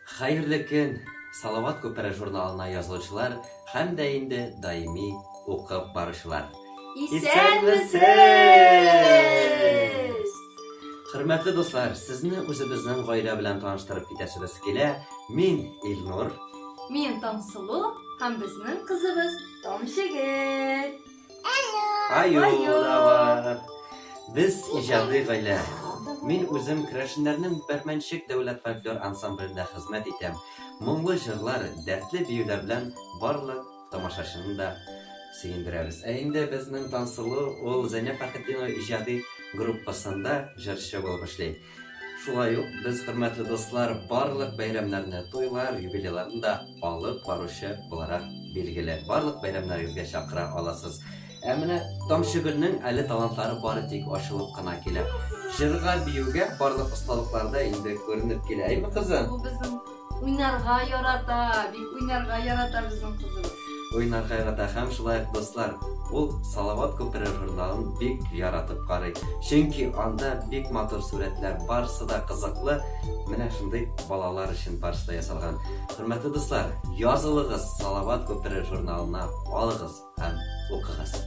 Хәерле көн, Салават күпере журналына язылучылар һәм дә инде даими укып баручылар. Исәнмесез! Хөрмәтле дуслар, сезне үзебезнең гаилә белән таныштырып китәсебез килә. Мин Илнур. Мин Таңсылу һәм безнең кызыбыз Тамчыгөл. Аю да бар. Без иҗади гаилә. Мин үзем керәшеннәрнең Бәрмәнчек дәүләт фольклор ансамблендә хезмәт итәм. Моңлы җырлар, дәртле биюләр белән барлык тамашачыны да сөендерәбез. Ә инде безнең Тансылу ул Зәйнәб Фәхретдинова иҗади группасында җырчы булып эшли. Шулай ук без, хөрмәтле дуслар, барлык бәйрәмнәрне, туйлар, юбилейларны да алып баручы буларак билгеле. Барлык бәйрәмнәрегезгә чакыра аласыз. Ә менә Тамчыгөлнең әле талантлары бары тик ачылып кына килә. Җырга, биюгә барлык осталыклары да инде күренеп килә. Әйме, кызым? Бу безнең уйнарга ярата, бик уйнарга ярата безнең кызыбыз. Уйнарга ярата һәм шулай ук, дуслар, ул Салават күпере журналын бик яратып карый. Чөнки анда бик матур сурәтләр, барысы да кызыклы, менә шундый балалар өчен барысы да ясалган. Хөрмәтле дуслар, язылыгыз Салават күпере журналына, алыгыз һәм укыгыз.